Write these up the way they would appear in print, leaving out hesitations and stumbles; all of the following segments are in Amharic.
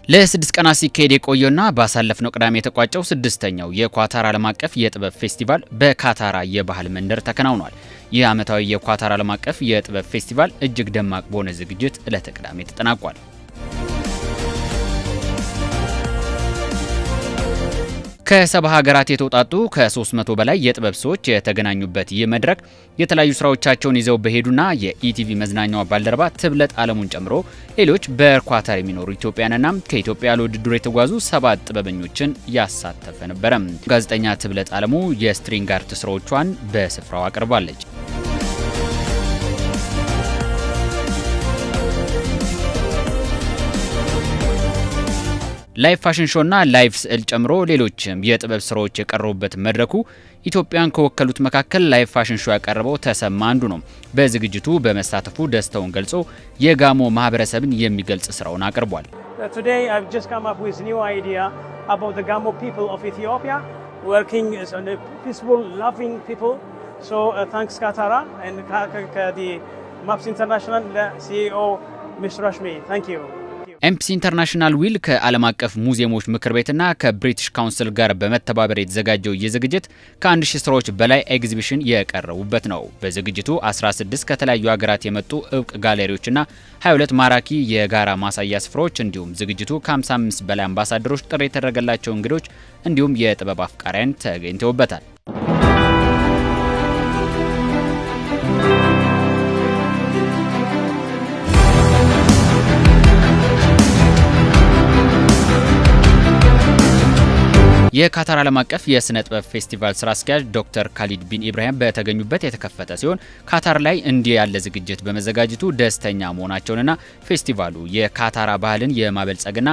ለ6 ቀናት ሲካሄድ የቆየውና ባሳለፍነው ቅዳሜ የተቋጨው ስድስተኛው የኳታር ዓለም አቀፍ የጥበብ ፌስቲቫል በካታራ የባህል መንደር ተከናውኗል። ይህ ዓመታዊ የኳታር ዓለም አቀፍ የጥበብ ፌስቲቫል እጅግ ደማቅ በሆነ ዝግጅት ዕለተ ቅዳሜ ተጠናቋል። ከ70 ሀገራት የተውጣጡ ከ300 በላይ የጥበብ ሰዎች የተገናኙበት ይህ መድረክ የተለያዩ ስራዎቻቸውን ይዘው በሄዱና የኢቲቪ መዝናኛዋ ባልደረባ ትብለጥ አለሙን ጨምሮ ሌሎች በኳታር የሚኖሩ ኢትዮጵያውያንና ከኢትዮጵያ ለውድድሩ የተጓዙ 7 ጥበበኞችን ያሳተፈ ነበረ። ጋዜጠኛ ትብለጥ አለሙ የ string art ስራዎቿን በስፍራው አቅርባለች። Live fashion show ና live ስዕል ጨምሮ ሌሎችም የጥበብ ስራዎች የቀረቡበት መድረኩ ኢትዮጵያን ከወከሉት መካከል live fashion show ያቀረበው ተሰማ አንዱ ነው። በዝግጅቱ በመሳተፉ ደስታውን ገልጾ የጋሞ ማህበረሰብን የሚገልጽ ስራውን አቅርቧል። Today I've just come up with new idea about the Gamo people of Ethiopia, working as a peaceful, loving people. So thanks Katara and the MAPS International CEO Ms. Rashmi. Thank you. ኤምፒሲ ኢንተርናሽናል ዊል ከዓለም አቀፍ ሙዚየሞች ምክር ቤትና ከብሪቲሽ ካውንስል ጋር በመተባበር የተዘጋጀው ይህ ዝግጅት ከ1000 ስራዎች በላይ ኤግዚቢሽን የቀረቡበት ነው። በዝግጅቱ 16 ከተለያዩ ሀገራት የመጡ እውቅ ጋለሪዎችና 22 ማራኪ የጋራ ማሳያ ስፍራዎች እንዲሁም ዝግጅቱ ከ55 በላይ አምባሳደሮች፣ ጥሪ የተደረገላቸው እንግዶች እንዲሁም የጥበብ አፍቃሪያን ተገኝተውበታል። የካታር ዓለም አቀፍ የስነ ጥበብ ፌስቲቫል ስራ አስኪያጅ ዶክተር ካሊድ ቢን ኢብራሂም በተገኙበት የተከፈተ ሲሆን ካታር ላይ እንዲህ ያለ ዝግጅት በመዘጋጀቱ ደስተኛ መሆናቸውንና ፌስቲቫሉ የካታራ ባህልን የማበልጸግና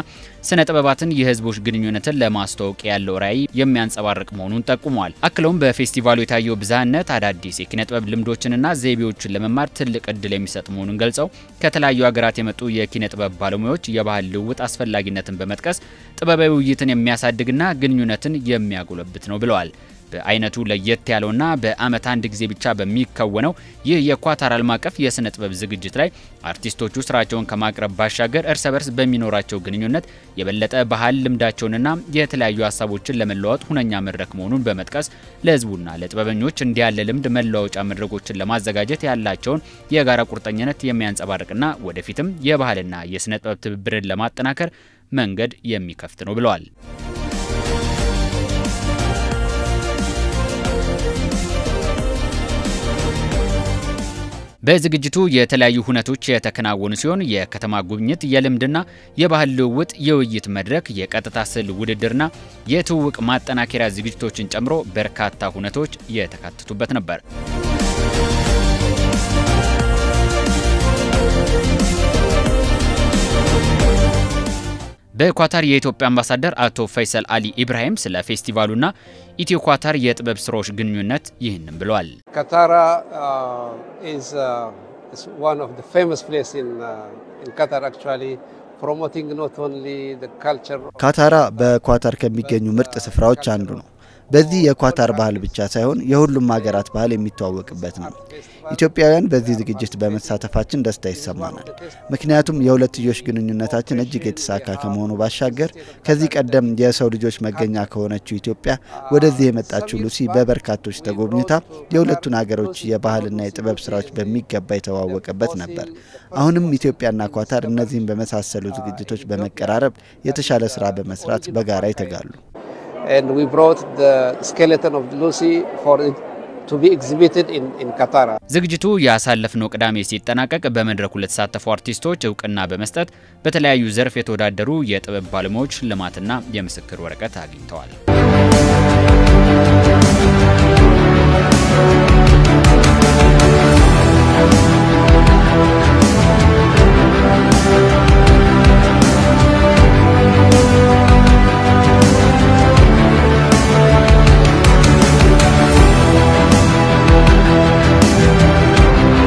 ስነ ጥበባትን የህዝቦች ግንኙነትን ለማስተዋወቅ ያለው ራዕይ የሚያንጸባርቅ መሆኑን ጠቁመዋል። አክለውም በፌስቲቫሉ የታየው ብዝሃነት አዳዲስ የኪነ ጥበብ ልምዶችንና ዘይቤዎችን ለመማር ትልቅ እድል የሚሰጥ መሆኑን ገልጸው ከተለያዩ ሀገራት የመጡ የኪነ ጥበብ ባለሙያዎች የባህል ልውውጥ አስፈላጊነትን በመጥቀስ ጥበባዊ ውይይትን የሚያሳድግና ግንኙነትን የሚያጎለብት ነው ብለዋል። በአይነቱ ለየት ያለውና በአመት አንድ ጊዜ ብቻ በሚከወነው ይህ የኳታር ዓለም አቀፍ የስነ ጥበብ ዝግጅት ላይ አርቲስቶቹ ስራቸውን ከማቅረብ ባሻገር እርስ በርስ በሚኖራቸው ግንኙነት የበለጠ ባህል ልምዳቸውንና የተለያዩ ሀሳቦችን ለመለዋወጥ ሁነኛ መድረክ መሆኑን በመጥቀስ ለህዝቡና ለጥበበኞች እንዲህ ያለ ልምድ መለዋወጫ መድረኮችን ለማዘጋጀት ያላቸውን የጋራ ቁርጠኝነት የሚያንጸባርቅና ወደፊትም የባህልና የስነ ጥበብ ትብብርን ለማጠናከር መንገድ የሚከፍት ነው ብለዋል። በዝግጅቱ የተለያዩ ሁነቶች የተከናወኑ ሲሆን የከተማ ጉብኝት፣ የልምድና የባህል ልውውጥ፣ የውይይት መድረክ፣ የቀጥታ ስዕል ውድድርና የትውውቅ ማጠናከሪያ ዝግጅቶችን ጨምሮ በርካታ ሁነቶች የተካተቱበት ነበር። በኳታር የኢትዮጵያ አምባሳደር አቶ ፈይሰል አሊ ኢብራሂም ስለ ፌስቲቫሉና ኢትዮ ኳታር የጥበብ ስራዎች ግንኙነት ይህንን ብለዋል። Katara is one of the famous place in Qatar, actually promoting not only the culture. ካታራ በኳታር ከሚገኙ ምርጥ ስፍራዎች አንዱ ነው። በዚህ የኳታር ባህል ብቻ ሳይሆን የሁሉም ሀገራት ባህል የሚተዋወቅበት ነው። ኢትዮጵያውያን በዚህ ዝግጅት በመሳተፋችን ደስታ ይሰማናል። ምክንያቱም የሁለትዮሽ ግንኙነታችን እጅግ የተሳካ ከመሆኑ ባሻገር ከዚህ ቀደም የሰው ልጆች መገኛ ከሆነችው ኢትዮጵያ ወደዚህ የመጣችው ሉሲ በበርካቶች ተጎብኝታ የሁለቱን ሀገሮች የባህልና የጥበብ ስራዎች በሚገባ የተዋወቀበት ነበር። አሁንም ኢትዮጵያና ኳታር እነዚህን በመሳሰሉ ዝግጅቶች በመቀራረብ የተሻለ ስራ በመስራት በጋራ ይተጋሉ። And we brought the skeleton of Lucy for it to be exhibited in Qatar. ዝግጅቱ ያሳለፍነው ቅዳሜ ሲጠናቀቅ በመድረኩ ለተሳተፉ አርቲስቶች እውቅና በመስጠት በተለያዩ ዘርፍ የተወዳደሩ የጥበብ ባለሙያዎች ሽልማትና የምስክር ወረቀት አግኝተዋል።